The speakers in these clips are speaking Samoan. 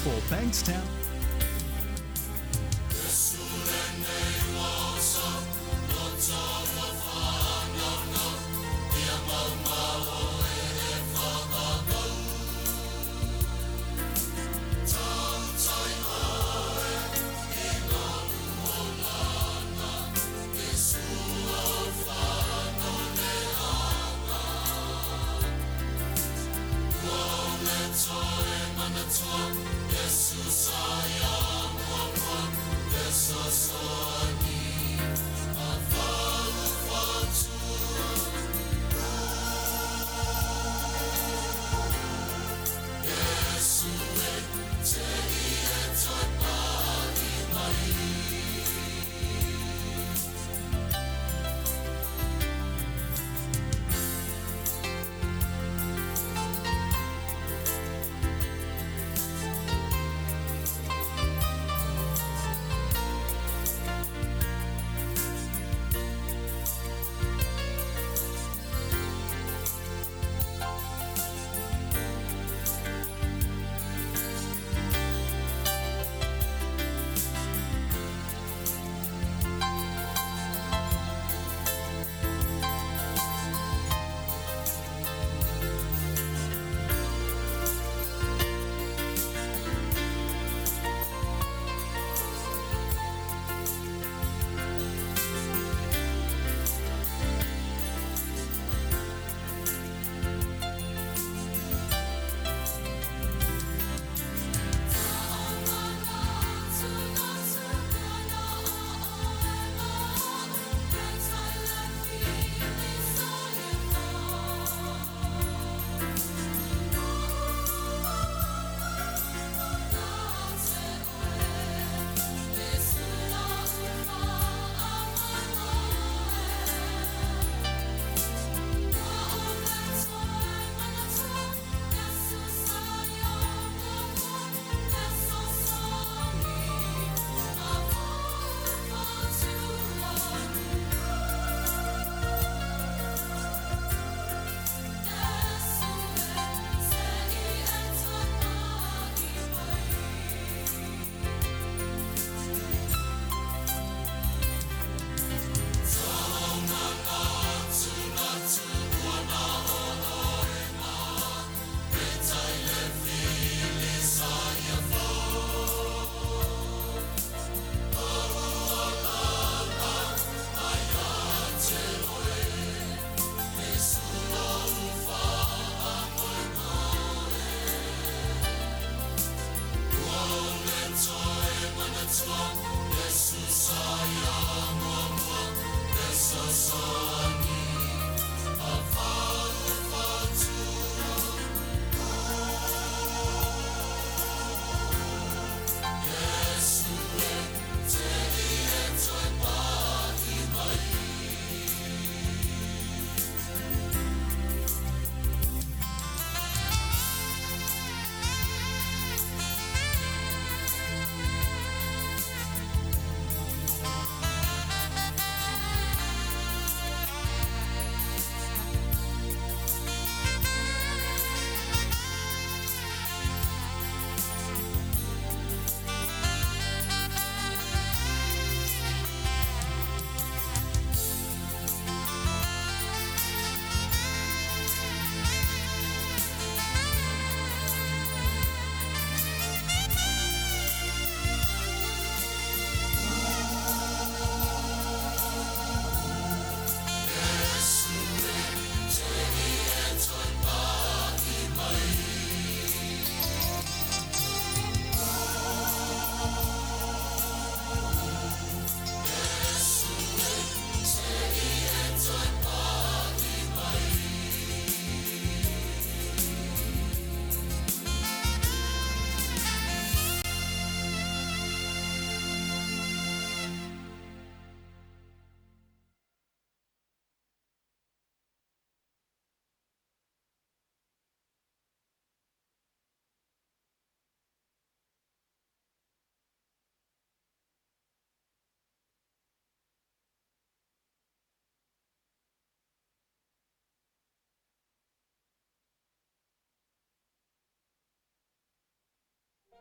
For Bankstown.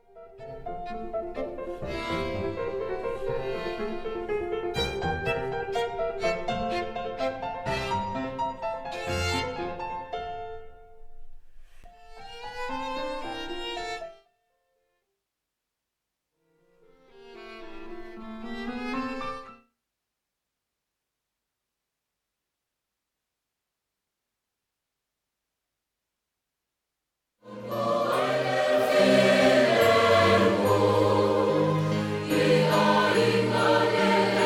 I aiga le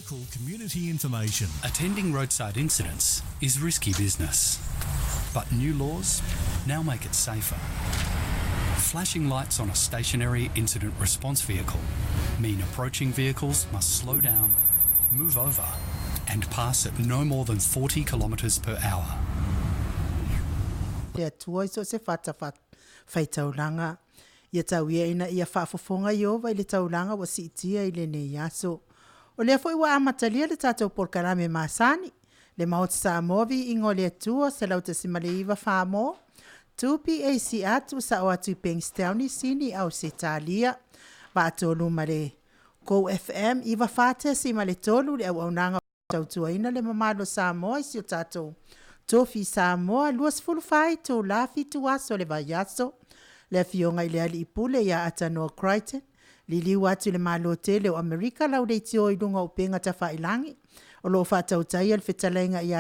Local community information. Attending roadside incidents is risky business. But new laws now make it safer. Flashing lights on a stationary incident response vehicle mean approaching vehicles must slow down, move over, and pass at no more than 40 kilometres per hour. Le Atua i so o se fata faitaulaga. Ia tau ia ina ia faafofoga Ieova i le taulaga ua siitia i lenei aso. O lea foi ua amatalia le tatou polokalame masani, le Maota Samoa Viiga o le Atua 101.9 Samoa, 2PACA tuusao atu i Bankstown i Sini, Ausetalia. Vaatolu ma le Go FM 94.3 le auaunaga tautuaina le mamalu o Samoa i si o tatou tofi Samoa 24 itula 7 aso o le vaiaso. Le afioga i le Alii Pule ia Atanoa Crichton, liliu atu i le Malo tele o Amerika lau leitio i luga o upega tafailagi o lo o faatautaia le fetalaiga ia